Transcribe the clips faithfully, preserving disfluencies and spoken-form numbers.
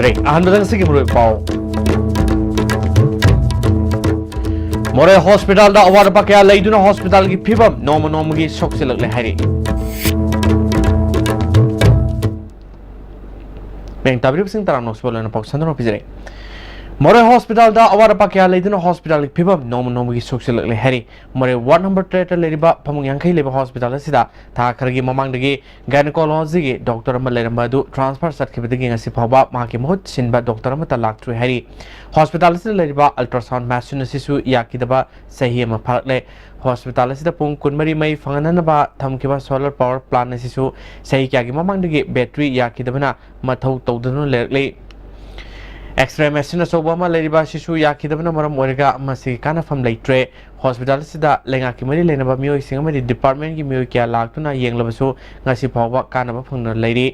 ꯇꯔꯦꯠ꯫ ꯑꯍꯥꯟꯕꯗ ꯉꯁꯤꯒꯤ ꯃꯔꯨꯑꯣꯏꯕ ꯄꯥꯎ꯫ ꯃꯣꯔꯦ ꯍꯣꯁꯄꯤꯇꯥꯜꯗ ꯑꯋꯥꯠ ꯑꯄꯥ ꯀꯌꯥ ꯂꯩꯗꯨꯅ ꯍꯣꯁꯄꯤꯇꯥꯜꯒꯤ ꯐꯤꯕꯝ ꯅꯣꯡꯃ ꯅꯣꯡꯃꯒꯤ ꯁꯣꯛꯆꯤꯜꯂꯛꯂꯦ ꯍꯥꯏꯔꯤ꯫ ꯃꯤꯌꯥꯝ ꯇꯥꯕꯤꯔꯤꯕꯁꯤꯡ ꯇꯔꯥꯝꯅ ꯑꯣꯛꯆꯕ ꯂꯣꯏꯅ ꯄꯥꯎ ꯁꯟꯗꯣꯛꯅ ꯄꯤꯖꯔꯤ꯫ ꯃꯣꯔꯦ ꯍꯣꯁꯄꯤꯇꯥꯜꯗ ꯑꯋꯥꯠ ꯑꯄꯥ ꯀꯌꯥ ꯂꯩꯗꯨꯅ ꯍꯣꯁꯄꯤꯇꯥꯜꯒꯤ ꯐꯤꯕꯝ ꯅꯣꯡꯃ ꯅꯣꯡꯃꯒꯤ ꯁꯣꯛꯆꯤꯜꯂꯛꯂꯦ ꯍꯥꯏꯔꯤ꯫ ꯃꯣꯔꯦ ꯋꯥꯔꯗ ꯅꯝꯕꯔ ꯇꯔꯦꯠꯇ ꯂꯩꯔꯤꯕ ꯐꯃꯨꯡ ꯌꯥꯡꯈꯩ ꯂꯩꯕ ꯍꯣꯁꯄꯤꯇꯥꯜ ꯑꯁꯤꯗ ꯊꯥ ꯈꯔꯒꯤ ꯃꯃꯥꯡꯗꯒꯤ ꯒꯥꯏꯅꯣꯀꯣꯂꯣꯖꯤꯒꯤ ꯗꯣꯛꯇꯔ ꯑꯃ ꯂꯩꯔꯝꯕ ꯑꯗꯨ ꯇ꯭ꯔꯥꯟꯁꯐꯔ ꯆꯠꯈꯤꯕꯗꯒꯤ ꯉꯁꯤ ꯐꯥꯎꯕ ꯃꯍꯥꯛꯀꯤ ꯃꯍꯨꯠ ꯁꯤꯟꯕ ꯗꯣꯛꯇꯔ ꯑꯃꯠꯇ ꯂꯥꯛꯇ꯭ꯔꯤ ꯍꯥꯏꯔꯤ꯫ ꯍꯣꯁꯄꯤꯇꯥꯜ ꯑꯁꯤꯗ ꯂꯩꯔꯤꯕ ꯑꯜꯇ꯭ꯔꯥꯁꯥꯎꯟ ꯃꯦꯁꯤꯟ ꯑꯁꯤꯁꯨ ꯌꯥꯈꯤꯗꯕ ꯆꯍꯤ ꯑꯃ ꯐꯥꯔꯛꯂꯦ꯫ ꯍꯣꯁꯄꯤꯇꯥꯜ ꯑꯁꯤꯗ ꯄꯨꯡ ꯀꯨꯟꯃꯔꯤ ꯃꯩ ꯐꯪꯍꯟꯅꯅꯕ ꯊꯝꯈꯤꯕ ꯁꯣꯂꯔ ꯄꯥꯋꯔ ꯄ꯭ꯂꯥꯟ ꯑꯁꯤꯁꯨ ꯆꯍꯤ ꯀꯌꯥꯒꯤ ꯃꯃꯥꯡꯗꯒꯤ ꯕꯦꯇ꯭ꯔꯤ ꯌꯥꯈꯤꯗꯕꯅ ꯃꯊꯧ ꯇꯧꯗꯨꯅ ꯂꯩꯔꯛꯂꯤ꯫ ꯑꯦꯛꯁꯔꯦ ꯃꯦꯁꯤꯟ ꯑꯆꯧꯕ ꯑꯃ ꯂꯩꯔꯤꯕ ꯑꯁꯤꯁꯨ ꯌꯥꯈꯤꯗꯕꯅ ꯃꯔꯝ ꯑꯣꯏꯔꯒ ꯃꯁꯤꯒꯤ ꯀꯥꯟꯅꯐꯝ ꯂꯩꯇ꯭ꯔꯦ꯫ ꯍꯣꯁꯄꯤꯇꯥꯜ ꯑꯁꯤꯗ ꯂꯩꯉꯥꯛꯀꯤ ꯃꯔꯤ ꯂꯩꯅꯕ ꯃꯤꯑꯣꯏꯁꯤꯡ ꯑꯃꯗꯤ ꯗꯤꯄꯥꯔꯠꯃꯦꯟꯒꯤ ꯃꯤꯑꯣꯏ ꯀꯌꯥ ꯂꯥꯛꯇꯨꯅ ꯌꯦꯡꯂꯕꯁꯨ ꯉꯁꯤ ꯐꯥꯎꯕ ꯀꯥꯟꯅꯕ ꯐꯪꯗꯅ ꯂꯩꯔꯤ꯫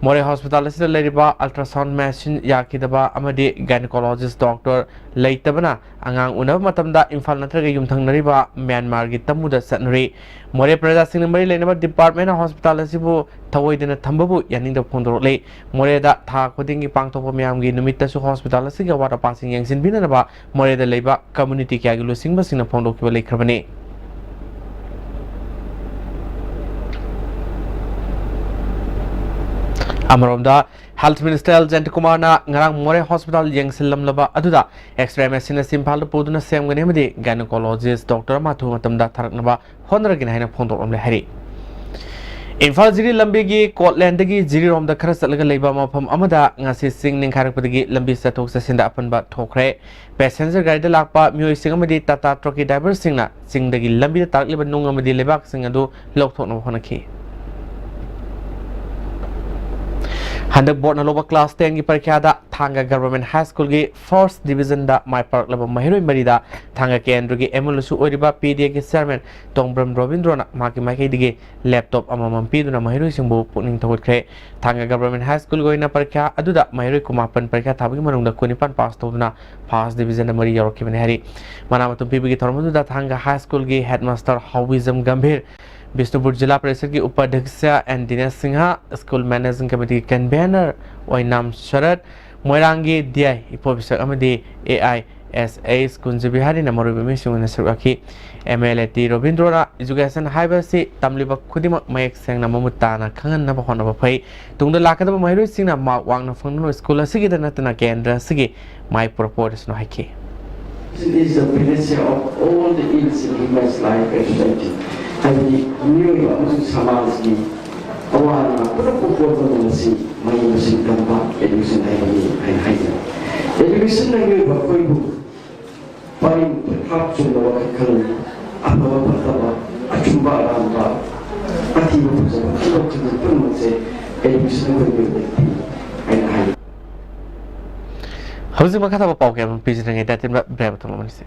ꯃꯣꯔꯦ ꯍꯣꯁꯄꯤꯇꯥꯜ ꯑꯁꯤꯗ ꯂꯩꯔꯤꯕ ꯑꯜꯇ꯭ꯔꯥꯁꯥꯎꯟ ꯃꯦꯁꯤꯟ ꯌꯥꯈꯤꯗꯕ ꯑꯃꯗꯤ ꯒꯥꯏꯅꯣꯀꯣꯂꯣꯖꯤꯁ ꯗꯣꯛꯇꯔ ꯂꯩꯇꯕꯅ ꯑꯉꯥꯡ ꯎꯅꯕ ꯃꯇꯝꯗ ꯏꯝꯐꯥꯜ ꯅꯠꯇ꯭ꯔꯒ ꯌꯨꯝꯊꯪꯅꯔꯤꯕ ꯃ꯭ꯌꯥꯟꯃꯥꯔꯒꯤ ꯇꯝꯃꯨꯗ ꯆꯠꯅꯔꯤ꯫ ꯃꯣꯔꯦ ꯄ꯭ꯔꯖꯥꯁꯤꯡꯅ ꯃꯔꯤ ꯂꯩꯅꯕ ꯗꯤꯄꯥꯔꯠꯃꯦꯟꯅ ꯍꯣꯁꯄꯤꯇꯥꯜ ꯑꯁꯤꯕꯨ ꯊꯑꯣꯏꯗꯅ ꯊꯝꯕꯕꯨ ꯌꯥꯅꯤꯡꯗꯕ ꯐꯣꯡꯗꯣꯔꯛꯂꯤ꯫ ꯃꯣꯔꯦꯗ ꯊꯥ ꯈꯨꯗꯤꯡꯒꯤ ꯄꯥꯡꯊꯣꯛꯄ ꯃꯌꯥꯝꯒꯤ ꯅꯨꯃꯤꯠꯇꯁꯨ ꯍꯣꯁꯄꯤꯇꯥꯜ ꯑꯁꯤꯒꯤ ꯑꯋꯥꯠ ꯑꯄꯥꯁꯤꯡ ꯌꯦꯡꯁꯤꯟꯕꯤꯅꯅꯕ ꯃꯣꯔꯦꯗ ꯂꯩꯕ ꯀꯝꯃ꯭ꯌꯨꯅꯤꯇꯤ ꯀꯌꯥꯒꯤ ꯂꯨꯆꯤꯡꯕꯁꯤꯡꯅ ꯐꯣꯡꯗꯣꯛꯈꯤꯕ ꯂꯩꯈ꯭ꯔꯕꯅꯤ꯫ ꯑꯃꯔꯣꯝꯗ, ꯍꯦꯜꯊ ꯃꯤꯅꯤꯁꯇꯔ ꯑꯦꯜ ꯖꯌꯟꯇꯀꯨꯃꯥꯔꯅ ꯉꯔꯥꯡ ꯃꯣꯔꯦ ꯍꯣꯁꯄꯤꯇꯥꯜ ꯌꯦꯡꯁꯤꯜꯂꯝꯂꯕ ꯑꯗꯨꯗ ꯑꯦꯛꯁꯔꯦ ꯃꯦꯁꯤꯟ ꯑꯁꯤ ꯏꯝꯐꯥꯜꯗ ꯄꯨꯗꯨꯅ ꯁꯦꯝꯒꯅꯤ ꯑꯃꯗꯤ ꯒꯥꯏꯅꯣꯀꯣꯂꯣꯖꯤꯁ ꯗꯣꯛꯇꯔ ꯑꯃ ꯑꯊꯨꯕ ꯃꯇꯝꯗ ꯊꯥꯔꯛꯅꯕ ꯍꯣꯠꯅꯔꯒꯅꯤ ꯍꯥꯏꯅ ꯐꯣꯡꯗꯣꯛꯂꯝꯂꯦ ꯍꯥꯏꯔꯤ꯫ ꯏꯝꯐꯥꯜ ꯖꯤꯔꯤ ꯂꯝꯕꯤꯒꯤ ꯀꯣꯠꯂꯦꯟꯗꯒꯤ ꯖꯤꯔꯤꯔꯣꯝꯗ ꯈꯔ ꯆꯠꯂꯒ ꯂꯩꯕ ꯃꯐꯝ ꯑꯃꯗ ꯉꯁꯤ ꯆꯤꯡ ꯅꯤꯡꯈꯥꯏꯔꯛꯄꯗꯒꯤ ꯂꯝꯕꯤ ꯆꯠꯊꯣꯛ ꯆꯠꯁꯤꯟꯗ ꯑꯄꯟꯕ ꯊꯣꯛꯈ꯭ꯔꯦ꯫ ꯄꯦꯁꯦꯟꯖꯔ ꯒꯥꯔꯤꯗ ꯂꯥꯛꯄ ꯃꯤꯑꯣꯏꯁꯤꯡ ꯑꯃꯗꯤ ꯇꯥꯇꯥ ꯇ꯭ꯔꯛꯀꯤ ꯗ꯭ꯔꯥꯏꯚꯔꯁꯤꯡꯅ ꯆꯤꯡꯗꯒꯤ ꯂꯝꯕꯤꯗ ꯇꯥꯔꯛꯂꯤꯕ ꯅꯨꯡ ꯑꯃꯗꯤ ꯂꯩꯕꯥꯛꯁꯤꯡ ꯑꯗꯨ ꯂꯧꯊꯣꯛꯅꯕ ꯍꯣꯠꯅꯈꯤ꯫ ꯍꯟꯗꯛ ꯕꯣꯔꯗꯅ ꯂꯧꯕ ꯀ꯭ꯂꯥꯁ ꯇꯦꯟꯒꯤ ꯄꯔꯤꯈ꯭ꯌꯥꯗ ꯊꯥꯡꯒ ꯒꯚꯔꯟꯃꯦꯟꯠ ꯍꯥꯏ ꯁ꯭ꯀꯨꯜꯒꯤ ꯐꯥꯔꯁꯠ ꯗꯤꯕꯤꯖꯟꯗ ꯃꯥꯏ ꯄꯥꯛꯂꯕ ꯃꯍꯩꯔꯣꯏ ꯃꯔꯤꯗ ꯊꯥꯡꯒ ꯀꯦꯟꯗ꯭ꯔꯒꯤ ꯑꯦꯝ ꯑꯦꯜ ꯑꯦꯁꯨ ꯑꯣꯏꯔꯤꯕ ꯄꯤ ꯗꯤ ꯑꯦꯒꯤ ꯆꯤꯌꯔꯃꯦꯟ ꯇꯣꯡꯕ꯭ꯔꯝ ꯔꯣꯕꯤꯟꯗ꯭ꯔꯣꯅ ꯃꯍꯥꯛꯀꯤ ꯃꯥꯏꯀꯩꯗꯒꯤ ꯂꯦꯞꯇꯣꯞ ꯑꯃꯃꯝ ꯄꯤꯗꯨꯅ ꯃꯍꯩꯔꯣꯏꯁꯤꯡꯕꯨ ꯄꯨꯛꯅꯤꯡ ꯊꯧꯒꯠꯈ꯭ꯔꯦ꯫ ꯊꯥꯡꯒ ꯒꯚꯔꯟꯃꯦꯟꯠ ꯍꯥꯏ ꯁ꯭ꯀꯨꯜꯒꯤ ꯑꯣꯏꯅ ꯄꯔꯤꯈ꯭ꯌꯥ ꯑꯗꯨꯗ ꯃꯍꯩꯔꯣꯏ ꯀꯨꯟꯃꯥꯄꯟ ꯄꯔꯤꯈ꯭ꯌꯥ ꯊꯥꯕꯒꯤ ꯃꯅꯨꯡꯗ ꯀꯨꯟꯅꯤꯄꯥꯟ ꯄꯥꯁ ꯇꯧꯗꯨꯅ ꯐꯥꯔꯁꯠ ꯗꯤꯕꯤꯖꯟꯗ ꯃꯔꯤ ꯌꯥꯎꯔꯛꯈꯤꯕꯅꯤ ꯍꯥꯏꯔꯤ꯫ ꯃꯅꯥ ꯃꯊꯨꯝ ꯄꯤꯕꯒꯤ ꯊꯧꯔꯝ ꯑꯗꯨꯗ ꯊꯥꯡꯒ ꯍꯥꯏ ꯁ꯭ꯀꯨꯜꯒꯤ ꯍꯦꯗꯃꯥꯁꯇꯔ ꯍꯥꯎꯕꯤꯖꯝ ꯒꯝꯚꯤꯔ, ꯕꯤꯁꯅꯨꯄꯨꯔ ꯖꯤꯂꯥ ꯄꯔꯤꯁꯗꯀꯤ upadhyaksha N Dinesh Singh, school managing ꯀꯃꯤꯇꯤꯒꯤ ꯀꯟꯚꯦꯅꯔ ꯑꯣꯏꯅꯥꯝ ꯁꯔꯠ, ꯃꯣꯏꯔꯥꯡꯒꯤ ꯗꯤ ꯑꯥꯏ ꯏꯄꯣ ꯕꯤꯁꯛ ꯑꯃꯗꯤ ꯑꯦ ꯑꯥꯏ ꯑꯦꯁ ꯑꯦꯁ ꯀꯨꯟꯖ ꯕꯤꯍꯥꯔꯤꯅ ꯃꯔꯨꯑꯣꯏꯕ ꯃꯤꯁꯤꯡ ꯑꯣꯏꯅ ꯁꯔꯨꯛ ꯌꯥꯈꯤ꯫ ꯑꯦꯝ ꯑꯦꯜ ꯑꯦ ꯇꯤ ꯔꯣꯕꯤꯟꯗ꯭ꯔꯣꯅ education ꯍꯥꯏꯕꯁꯤ ꯇꯝꯂꯤꯕ ꯈꯨꯗꯤꯡꯃꯛ ꯃꯌꯦꯛ ꯁꯦꯡꯅ ꯃꯃꯨꯠ ꯇꯥꯅ ꯈꯪꯍꯟꯅꯕ ꯍꯣꯠꯅꯕ ꯐꯩ꯫ ꯇꯨꯡꯗ ꯂꯥꯛꯀꯗꯕ ꯃꯍꯩꯔꯣꯏꯁꯤꯡꯅ ꯃꯥꯔꯛ ꯋꯥꯡꯅ ꯐꯪꯗꯨꯅ ꯁ꯭ꯀꯨꯜ ꯑꯁꯤꯒꯤꯗ ꯅꯠꯇꯅ ꯀꯦꯟꯗ꯭ꯔ ꯑꯁꯤꯒꯤ ꯃꯥꯏ ꯄꯨꯔꯛꯄ ꯑꯣꯏꯔꯁꯅꯨ ꯍꯥꯏꯈꯤ꯫ It is the panacea of all the ills in human's life and society. ꯍꯥꯏꯕꯗꯤ ꯃꯤꯑꯣꯏꯕ ꯑꯃꯁꯨꯡ ꯁꯃꯥꯖꯒꯤ ꯑꯋꯥ ꯑꯅꯥ ꯄꯨꯝꯅꯃꯛꯄꯨ ꯀꯣꯛꯅꯕ ꯉꯁꯤ ꯃꯍꯩ ꯃꯁꯤꯡ ꯇꯝꯕ education ꯍꯥꯏꯕꯅꯤ ꯍꯥꯏꯅ ꯍꯥꯏꯖꯩ꯫ Educationꯅ ꯃꯤꯑꯣꯏꯕ ꯑꯩꯈꯣꯏꯕꯨ ꯄꯔꯤꯡ ꯄꯊꯥꯞ ꯆꯨꯝꯕ ꯋꯥꯈꯜ ꯈꯜꯍꯜꯂꯤ꯫ ꯑꯐꯕ ꯐꯠꯇꯕ, ꯑꯆꯨꯝꯕ ꯑꯔꯥꯟꯕ, ꯑꯊꯤꯕ ꯐꯖꯕ ꯈꯟꯗꯣꯛ ꯈꯟꯖꯤꯟ ꯄꯨꯝꯅꯃꯛꯁꯦ educationꯅ ꯑꯩꯈꯣꯏ ꯃꯤꯑꯣꯏꯕꯗ ꯄꯤ ꯍꯥꯏꯅ ꯍꯥꯏ꯫ ꯍꯧꯖꯤꯛ ꯃꯈꯥ ꯇꯥꯕ ꯄꯥꯎ ꯀꯌꯥ ꯑꯃ ꯄꯤꯖꯔꯤꯉꯩꯗ ꯑꯇꯦꯟꯕ break ꯑꯃ ꯊꯝꯂꯝꯁꯤ꯫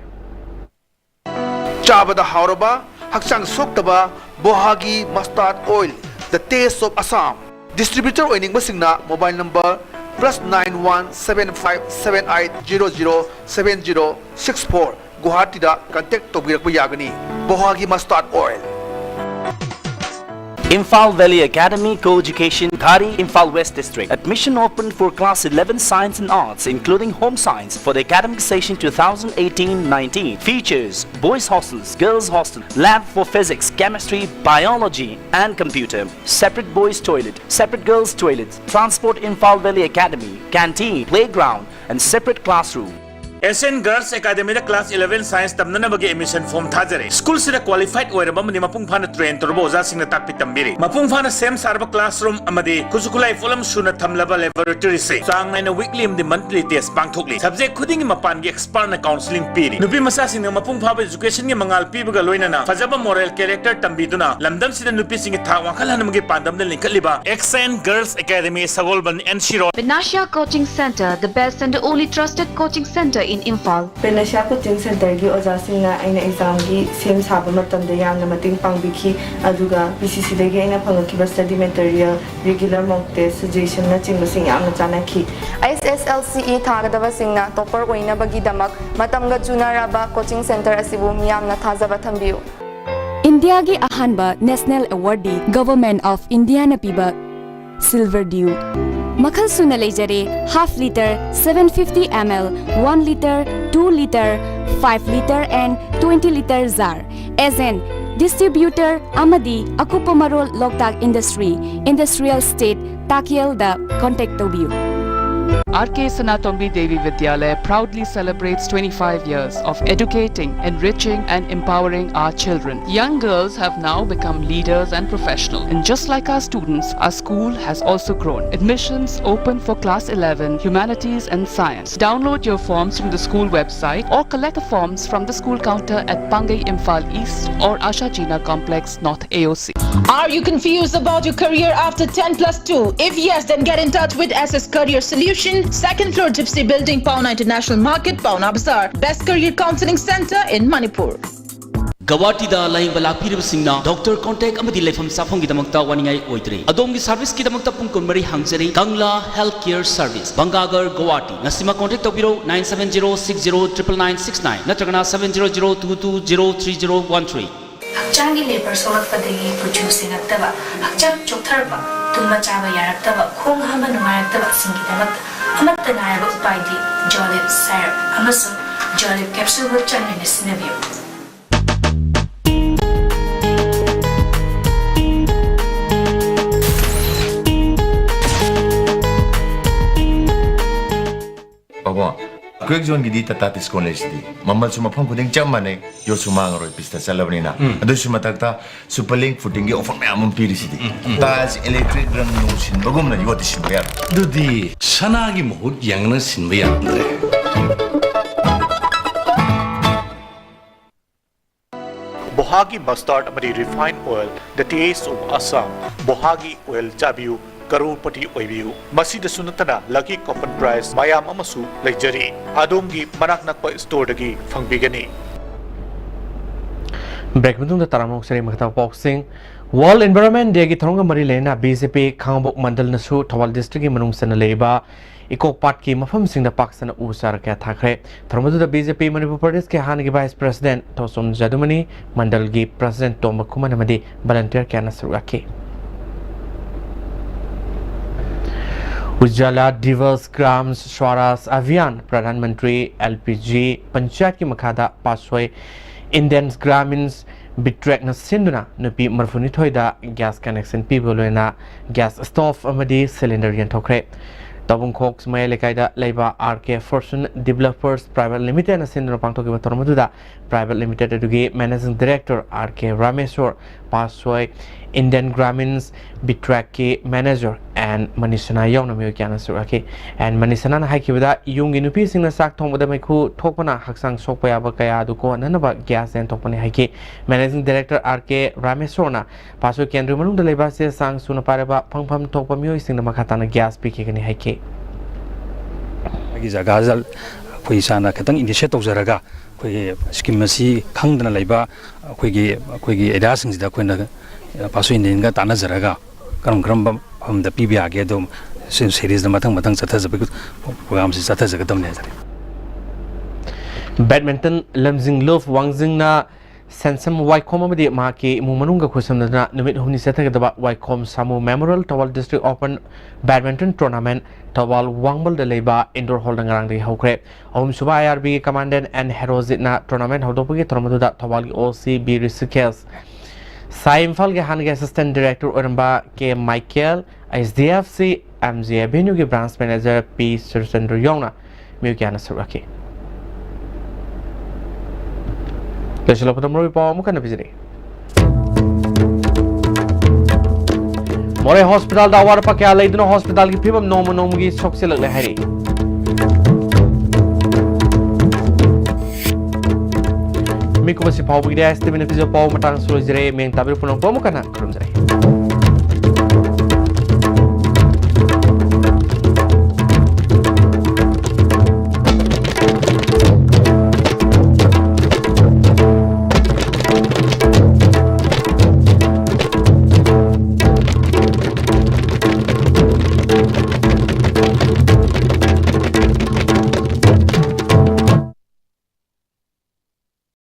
ꯆꯥꯕꯗ ꯍꯥꯎꯔꯕ, ꯍꯛꯆꯥꯡ ꯁꯣꯛꯇꯕ ꯕꯣꯍꯥꯒꯤ mustard oil, the taste of Assam꯫ Distributor ꯑꯣꯏꯅꯤꯡꯕꯁꯤꯡꯅ mobile number plus nine one seven five seven eight zero zero seven zero six four, ꯒꯨꯋꯥꯍꯥꯇꯤꯗ contact ꯇꯧꯕꯤꯔꯛꯄ ꯌꯥꯒꯅꯤ꯫ ꯕꯣꯍꯥꯒꯤ mustard oil꯫ Imphal Valley Academy Co-Education, Ghari, Imphal West District. Admission open for class eleven Science and Arts, including Home Science, for the academic session two thousand eighteen nineteen. Features: boys' hostels, girls' hostel, lab for physics, chemistry, biology, and computer. Separate boys' toilet, separate girls' toilet. Transport: Imphal Valley Academy, canteen, playground, and separate classroom. S N Girls Academyꯗ class eleven Science ꯇꯝꯅꯅꯕꯒꯤ admission form ꯊꯥꯖꯔꯤ꯫ ꯁ꯭ꯀꯨꯜꯁꯤꯗ qualified ꯑꯣꯏꯔꯕ ꯑꯃꯗꯤ ꯃꯄꯨꯡ ꯐꯥꯅ train ꯇꯧꯔꯕ ꯑꯣꯖꯥꯁꯤꯡꯅ ꯇꯥꯛꯄꯤ ꯇꯝꯕꯤꯔꯤ꯫ ꯃꯄꯨꯡ ꯐꯥꯅ ꯁꯦꯝ ꯁꯥꯔꯕ classroom ꯑꯃꯗꯤ ꯈꯨꯠꯁꯨ ꯈꯨꯠꯂꯥꯏ ꯄꯣꯠꯂꯝ ꯁꯨꯅ ꯊꯝꯂꯕ laboratoryꯁꯤꯡ꯫ ꯆꯥꯡ ꯅꯥꯏꯅ weekly ꯑꯃꯗꯤ monthly test ꯄꯥꯡꯊꯣꯛꯂꯤ꯫ Subject ꯈꯨꯗꯤꯡꯒꯤ ꯃꯄꯥꯟꯒꯤ expertꯅ counselling ꯄꯤꯔꯤ꯫ ꯅꯨꯄꯤ ꯃꯆꯥꯁꯤꯡꯅ ꯃꯄꯨꯡ ꯐꯥꯕ educationꯒꯤ ꯃꯉꯥꯜ ꯄꯤꯕꯒ ꯂꯣꯏꯅꯅ ꯐꯖꯕ moral character ꯇꯝꯕꯤꯗꯨꯅ ꯂꯝꯗꯝꯁꯤꯗ ꯅꯨꯄꯤꯁꯤꯡꯒꯤ ꯊꯥꯛ ꯋꯥꯡꯈꯠꯍꯟꯕꯒꯤ ꯄꯥꯟꯗꯝꯗ ꯂꯤꯡꯈꯠꯂꯤꯕ S N Girls Academy ꯁꯒꯣꯜꯕꯟ, N C road. Panacea Coaching Center, the best and the only trusted coaching center in Imphal. Panacea Coaching Centerꯒꯤ ꯑꯣꯖꯥꯁꯤꯡꯅ ꯑꯩꯅ examꯒꯤ ꯁꯦꯝ ꯁꯥꯕ ꯃꯇꯝꯗ ꯌꯥꯝꯅ ꯃꯇꯦꯡ ꯄꯥꯡꯕꯤꯈꯤ, ꯑꯗꯨꯒ P C Cꯗꯒꯤ ꯑꯩꯅ ꯐꯪꯂꯛꯈꯤꯕ study material, regular mock test, suggestionꯅꯆꯤꯡꯕꯁꯤꯡ ꯌꯥꯝꯅ ꯆꯥꯟꯅꯈꯤ꯫ S S L C E ꯊꯥꯒꯗꯕꯁꯤꯡꯅ topper ꯑꯣꯏꯅꯕꯒꯤꯗꯃꯛ ꯃꯇꯝꯒ ꯆꯨꯅꯔꯕ coaching center ꯑꯁꯤꯕꯨ ꯃꯤꯌꯥꯝꯅ ꯊꯥꯖꯕ ꯊꯝꯕꯤꯌꯨ꯫ ꯏꯟꯗꯤꯌꯥꯒꯤ ꯑꯍꯥꯟꯕ ꯅꯦꯁꯅꯦꯜ ꯑꯦꯋꯥꯔꯗꯤ ꯒꯚꯔꯟꯃꯦꯟꯠ ꯑꯣꯐ ꯏꯟꯗꯤꯌꯥꯅ ꯄꯤꯕ ꯁꯤꯜꯚꯔ ꯗ꯭ꯌꯨ꯫ ꯃꯈꯜ ꯁꯨꯅ ꯂꯩꯖꯔꯦ: half litre, seven fifty ml, one litre, two litre, five litre and twenty litre jar꯫ Agent, distributor ꯑꯃꯗꯤ ꯑꯀꯨꯞꯄ ꯃꯔꯣꯜ ꯂꯣꯛꯇꯥꯛ ꯏꯟꯗꯁꯇ꯭ꯔꯤ, ꯏꯟꯗꯁꯇ꯭ꯔꯤꯌꯦꯜ ꯏꯁꯇꯦꯠ, ꯇꯥꯀꯦꯜꯗ ꯀꯣꯟꯇꯦꯛ ꯇꯧꯕꯤꯌꯨ꯫ R K Sanatombi Devi Vidyalaya proudly celebrates twenty-five years of educating, enriching, and empowering our children. Young girls have now become leaders and professionals. And just like our students, our school has also grown. Admissions open for class eleven, humanities, and science. Download your forms from the school website or collect the forms from the school counter at Pangai Imphal East or Asha Jina Complex, North A O C. Are you confused about your career after ten plus two? If yes, then get in touch with S S Career Solution, second floor Gypsy Building, Paona International Market, Paona Bazaar. Best career counseling center in Manipur. ꯒꯧꯍꯥꯇꯤꯗ ꯂꯥꯌꯦꯡꯕ ꯂꯥꯛꯄꯤꯔꯤꯕꯁꯤꯡꯅ doctor, contact ꯑꯃꯗꯤ ꯂꯩꯐꯝ ꯆꯥꯐꯝꯒꯤꯗꯃꯛꯇ ꯋꯥꯅꯤꯡꯉꯥꯏ ꯑꯣꯏꯗ꯭ꯔꯦ꯫ ꯑꯗꯣꯝꯒꯤ ꯁꯔꯚꯤꯁꯀꯤꯗꯃꯛꯇ ꯄꯨꯡ ꯀꯨꯟꯃꯔꯤ ꯍꯥꯡꯖꯔꯤ꯫ Kangla health care service, Bhangagarh, Guwahati. ꯉꯁꯤꯃꯛ ꯀꯣꯟꯇꯦꯛ ꯇꯧꯕꯤꯔꯣ, nine seven zero six zero triple nine six nine ꯅꯠꯇ꯭ꯔꯒꯅ seven zero zero two two zero three zero one three꯫ ꯍꯛꯆꯥꯡꯒꯤ ꯂꯦꯕꯔ ꯁꯣꯛꯂꯛꯄꯗꯒꯤ ꯀꯨꯆꯨ ꯁꯦꯡꯉꯛꯇꯕ, ꯍꯛꯆꯥꯡ ꯆꯣꯛꯊꯔꯛꯄ, ꯇꯨꯝꯕ ꯆꯥꯕ ꯌꯥꯔꯛꯇꯕ, ꯈꯣꯡ ꯍꯥꯝꯕ ꯅꯨꯡꯉꯥꯏꯔꯛꯇꯕꯁꯤꯡꯒꯤꯗꯃꯛꯇ ꯑꯃꯠꯇ ꯉꯥꯏꯔꯕ ꯎꯄꯥꯏꯗꯤ ꯖꯣꯂꯤꯞ ꯁꯥꯏꯔꯞ ꯑꯃꯁꯨꯡ ꯖꯣꯂꯤꯞ ꯀꯦꯞꯁꯨꯜꯕꯨ ꯆꯥꯡ ꯅꯥꯏꯅ ꯁꯤꯖꯤꯟꯅꯕꯤꯌꯨ꯫ ꯄꯥꯕꯨꯡ, ꯀ꯭ꯋꯦꯛ ꯖꯣꯟꯒꯤꯗꯤ ꯇꯥꯇꯥ ꯗꯤꯁꯀꯥꯎꯟ ꯂꯩꯁꯤꯗꯤ꯫ ꯃꯃꯜꯁꯨ ꯃꯐꯝ ꯈꯨꯗꯤꯡ ꯆꯞ ꯃꯥꯟꯅꯩ, ꯌꯣꯠꯁꯨ ꯃꯥꯡꯉꯔꯣꯏ, ꯄꯤꯁꯇ ꯆꯠꯂꯕꯅꯤꯅ꯫ ꯑꯗꯨꯁꯨ ꯃꯊꯛꯇ ꯁꯨꯄꯔ ꯂꯤꯡ ꯐꯨꯇꯤꯡꯒꯤ ꯑꯣꯐꯔ ꯃꯌꯥꯝ ꯑꯃ ꯄꯤꯔꯤꯁꯤꯗꯤ꯫ ꯇꯥꯏꯜꯁ, ꯏꯂꯦꯛꯇ꯭ꯔꯤꯛ ꯔꯪ ꯅꯨꯡ ꯁꯤꯟꯕꯒꯨꯝꯅ ꯌꯣꯠꯇꯤ ꯁꯤꯟꯕ ꯌꯥꯔꯣꯏ꯫ ꯑꯗꯨꯗꯤ ꯁꯅꯥꯒꯤ ꯃꯍꯨꯠ ꯌꯦꯡꯅ ꯁꯤꯟꯕ ꯌꯥꯔꯝꯗ꯭ꯔꯦ꯫ ꯕꯣꯍꯥꯒꯤ ꯃꯁꯇꯥꯔꯗ ꯑꯃꯗꯤ refine oil, the taste of Assam꯫ ꯕꯣꯍꯥꯒꯤ ꯑꯣꯏꯜ ꯆꯥꯕꯤꯌꯨ, ꯀꯔꯣꯔꯄꯇꯤ ꯑꯣꯏꯕꯤꯌꯨ꯫ ꯃꯁꯤꯗꯁꯨ ꯅꯠꯇꯅ ꯂꯛꯀꯤ ꯀꯣꯄꯟ ꯄ꯭ꯔꯥꯏꯖ ꯃꯌꯥꯝ ꯑꯃꯁꯨ ꯂꯩꯖꯔꯤ꯫ ꯑꯗꯣꯝꯒꯤ ꯃꯅꯥꯛ ꯅꯛꯄ ꯁ꯭ꯇꯣꯔꯗꯒꯤ ꯐꯪꯕꯤꯒꯅꯤ꯫ ꯕ꯭ꯔꯦꯛ ꯃꯇꯨꯡꯗ ꯇꯔꯥꯃꯔꯨ ꯁꯦꯔꯦꯡ ꯃꯈꯥ ꯄꯥꯎꯁꯤꯡ꯫ ꯋꯥꯔꯜꯗ ꯏꯟꯚꯥꯏꯔꯣꯟꯃꯦꯟ ꯗꯦꯒꯤ ꯊꯧꯔꯝꯒ ꯃꯔꯤ ꯂꯩꯅꯅ ꯕꯤ ꯖꯦ ꯄꯤ ꯈꯥꯉꯕꯣꯛ ꯃꯟꯗꯜꯅꯁꯨ ꯊꯧꯕꯥꯜ ꯗꯤꯁꯇ꯭ꯔꯤꯛꯀꯤ ꯃꯅꯨꯡ ꯆꯟꯅ ꯂꯩꯔꯤꯕ ꯏꯀꯣ ꯄꯥꯔꯛꯀꯤ ꯃꯐꯝꯁꯤꯡꯗ ꯄꯥꯛ ꯁꯟꯅ ꯎ ꯆꯥꯔ ꯀꯌꯥ ꯊꯥꯈ꯭ꯔꯦ꯫ ꯊꯧꯔꯝ ꯑꯗꯨꯗ ꯕꯤ ꯖꯦ ꯄꯤ ꯃꯅꯤꯄꯨꯔ ꯄ꯭ꯔꯗꯦꯁꯀꯤ ꯍꯥꯟꯅꯒꯤ ꯚꯥꯏꯁ ꯄ꯭ꯔꯁꯤꯗꯦꯟꯠ ꯊꯣꯆꯣꯝ ꯖꯗꯨꯃꯅꯤ, ꯃꯟꯗꯜꯒꯤ ꯄ꯭ꯔꯁꯤꯗꯦꯟꯠ ꯇꯣꯝꯕ ꯈꯨꯃꯟ ꯑꯃꯗꯤ ꯚꯣꯂꯨꯟꯇꯤꯌꯔ ꯀꯌꯥꯅ ꯁꯔꯨꯛ ꯌꯥꯈꯤ꯫ ꯎꯖꯥꯂꯥ ꯗꯤꯚꯁ ꯒ꯭ꯔꯥꯝ ꯁ꯭ꯋꯥꯔꯥꯖ ꯑꯚꯤꯌꯥꯟ, Pradhan Mantri L P G ꯄꯟꯆꯥꯌꯠꯀꯤ ꯃꯈꯥꯗ ꯄꯥꯁꯣꯏ ꯏꯟꯗꯤꯌꯟ ꯒ꯭ꯔꯥꯃꯤꯟꯁ ꯕꯤꯇ꯭ꯔꯦꯛꯅ ꯁꯤꯟꯗꯨꯅ ꯅꯨꯄꯤ ꯃꯔꯤꯐꯨꯅꯤꯊꯣꯏꯗ ꯒ꯭ꯌꯥꯁ ꯀꯅꯦꯛꯁꯟ ꯄꯤꯕ ꯂꯣꯏꯅꯅ ꯒ꯭ꯌꯥꯁ ꯁ꯭ꯇꯣꯚ ꯑꯃꯗꯤ ꯁꯤꯂꯤꯟꯗꯔ ꯌꯦꯟꯊꯣꯛꯈ꯭ꯔꯦ꯫ ꯇꯥꯕꯨꯡꯈꯣꯛ ꯃꯌꯥꯏ ꯂꯩꯀꯥꯏꯗ ꯂꯩꯕ R K fortune developers private ꯂꯤꯃꯤꯇꯦꯗꯅ ꯁꯤꯟꯗꯨꯅ ꯄꯥꯡꯊꯣꯛꯈꯤꯕ ꯊꯧꯔꯝ ꯑꯗꯨꯗ ꯄ꯭ꯔꯥꯏꯚꯦꯠ ꯂꯤꯃꯤꯇꯦꯗ ꯑꯗꯨꯒꯤ managing director R K Rameshor, ꯄꯥꯁꯣꯏ ꯏꯟꯗꯤꯌꯟ ꯒ꯭ꯔꯥꯃꯤꯟꯁ ꯕꯤꯇ꯭ꯔꯦꯛꯀꯤ ꯃꯦꯅꯦꯖꯔ ꯑꯦꯟ ꯃꯅꯤꯁꯅꯥ ꯌꯥꯎꯅ ꯃꯤꯑꯣꯏ ꯀꯌꯥꯅ ꯁꯔꯨꯛ ꯌꯥꯈꯤ꯫ ꯑꯦꯟ ꯃꯅꯤꯁꯅꯥꯅ ꯍꯥꯏꯈꯤꯕꯗ, ꯌꯨꯝꯒꯤ ꯅꯨꯄꯤꯁꯤꯡꯅ ꯆꯥꯛ ꯊꯣꯡꯕꯗ ꯃꯩꯈꯨ ꯊꯣꯛꯄꯅ ꯍꯛꯆꯥꯡ ꯁꯣꯛꯄ ꯌꯥꯕ ꯀꯌꯥ ꯑꯗꯨ ꯀꯣꯛꯍꯟꯅꯅꯕ ꯒ꯭ꯌꯥꯁ ꯌꯦꯟꯊꯣꯛꯄꯅꯤ ꯍꯥꯏꯈꯤ꯫ ꯃꯦꯅꯦꯖꯤꯡ ꯗꯤꯔꯦꯛꯇꯔ ꯑꯥꯔ ꯀꯦ ꯔꯥꯃꯦꯁꯣꯔꯅ ꯄꯥꯁꯣꯏ ꯀꯦꯟꯗ꯭ꯔ ꯃꯅꯨꯡꯗ ꯂꯩꯕ ꯆꯦ ꯆꯥꯡ ꯁꯨꯅ ꯄꯥꯏꯔꯕ ꯐꯪꯐꯝ ꯊꯣꯛꯄ ꯃꯤꯑꯣꯏꯁꯤꯡꯗ ꯃꯈꯥ ꯇꯥꯅ ꯒ꯭ꯌꯥꯁ ꯄꯤꯈꯤꯒꯅꯤ ꯍꯥꯏꯈꯤ꯫ ꯑꯩꯒꯤ ꯖꯒꯥꯗ ꯑꯩꯈꯣꯏ ꯏꯁꯥꯅ ꯈꯤꯇꯪ ꯏꯅꯤꯁꯤꯌꯦꯠ ꯇꯧꯖꯔꯒ, ꯑꯩꯈꯣꯏꯒꯤ ꯁ꯭ꯀꯤꯝ ꯑꯁꯤ ꯈꯪꯗꯅ ꯂꯩꯕ ꯑꯩꯈꯣꯏꯒꯤ, ꯑꯩꯈꯣꯏꯒꯤ ꯑꯦꯔꯤꯌꯥꯁꯤꯡꯁꯤꯗ ꯑꯩꯈꯣꯏꯅ ꯄꯥꯁꯣꯏ ꯏꯟꯗꯤꯌꯟꯒ ꯇꯥꯟꯅꯖꯔꯒ ꯀꯔꯝ ꯀꯔꯝꯕ ꯃꯐꯝꯗ ꯄꯤꯕ ꯌꯥꯒꯦ, ꯑꯗꯨꯝ ꯁꯤ ꯁꯦꯔꯤꯁꯇ ꯃꯊꯪ ꯃꯊꯪ ꯆꯠꯊꯖꯕꯒꯤ ꯄ꯭ꯔꯣꯒ꯭ꯔꯥꯝꯁꯤ ꯆꯠꯊꯖꯒꯗꯕꯅꯤ ꯍꯥꯏꯖꯔꯤ꯫ ꯕꯦꯗꯃꯤꯟꯇꯟ ꯂꯝꯖꯤꯡ ꯂꯨꯞ ꯋꯥꯡꯖꯤꯡꯅ ꯁꯦꯟꯁꯝ ꯋꯥꯏꯈꯣꯝ ꯑꯃꯗꯤ ꯃꯍꯥꯛꯀꯤ ꯏꯃꯨꯡ ꯃꯅꯨꯡꯒ ꯈꯨꯠꯁꯝꯅꯗꯨꯅ ꯅꯨꯃꯤꯠ ꯍꯨꯝꯅꯤ ꯆꯠꯊꯒꯗꯕ Waikhom Samu memorial Thoubal district open badminton tournament Thoubal ꯋꯥꯡꯕꯜꯗ ꯂꯩꯕ ꯏꯟꯗꯣꯔ ꯍꯣꯜꯗ ꯉꯔꯥꯡꯗꯒꯤ ꯍꯧꯈ꯭ꯔꯦ꯫ ꯑꯍꯨꯝꯁꯨꯕ ꯑꯥꯏ ꯑꯥꯔ ꯕꯤꯒꯤ ꯀꯃꯥꯟꯗꯦꯟꯠ ꯑꯦꯟ ꯍꯦꯔꯣꯖꯤꯠꯅ ꯇꯣꯔꯅꯥꯃꯦꯟꯠ ꯍꯧꯗꯣꯛꯄꯒꯤ ꯊꯧꯔꯝ ꯑꯗꯨꯗ ꯊꯧꯕꯥꯜꯒꯤ ꯑꯣ ꯁꯤ ꯕꯤ ꯔꯤꯁꯤꯀꯦꯁ, ꯁꯥꯏ ꯏꯝꯐꯥꯜꯒꯤ ꯍꯥꯟꯅꯒꯤ ꯑꯦꯁꯤꯁꯇꯦꯟꯠ ꯗꯤꯔꯦꯛꯇꯔ ꯑꯣꯏꯔꯝꯕ K Michael, H D F C M G ꯑꯦꯚꯦꯅ꯭ꯌꯨꯒꯤ ꯕ꯭ꯔꯥꯟꯆ ꯃꯦꯅꯦꯖꯔ ꯄꯤ ꯁꯨꯔꯆꯟꯗ꯭ꯔ ꯌꯥꯎꯅ ꯃꯤꯑꯣꯏ ꯀꯌꯥꯅ ꯁꯔꯨꯛ ꯌꯥꯈꯤ꯫ ꯂꯣꯏꯁꯤꯜꯂꯛꯄꯗ ꯃꯔꯨꯑꯣꯏꯕ ꯄꯥꯎ ꯑꯃꯨꯛ ꯍꯟꯅ ꯄꯤꯖꯔꯤ꯫ ꯃꯣꯔꯦ ꯍꯣꯁꯄꯤꯇꯥꯜꯗ ꯑꯋꯥꯠ ꯑꯄꯥ ꯀꯌꯥ ꯂꯩꯗꯨꯅ ꯍꯣꯁꯄꯤꯇꯥꯜꯒꯤ ꯐꯤꯕꯝ ꯅꯣꯡꯃ ꯅꯣꯡꯃꯒꯤ ꯁꯣꯛꯆꯤꯜꯂꯛꯂꯦ ꯍꯥꯏꯔꯤ꯫ ꯃꯤꯀꯨꯞ ꯑꯁꯤ ꯐꯥꯎꯕꯒꯤꯗꯤ ꯑꯦꯁ ꯇꯤ ꯚꯤꯅ ꯄꯤꯖꯕ ꯄꯥꯎ ꯃꯇꯥꯡꯁꯨ ꯂꯣꯏꯖꯔꯦ꯫ ꯃꯤꯌꯦꯡ ꯇꯥꯕꯤꯔ ꯄꯨꯝꯅꯃꯛꯄꯨ ꯑꯃꯨꯛ ꯍꯟꯅ ꯈꯨꯔꯨꯝꯖꯔꯤ꯫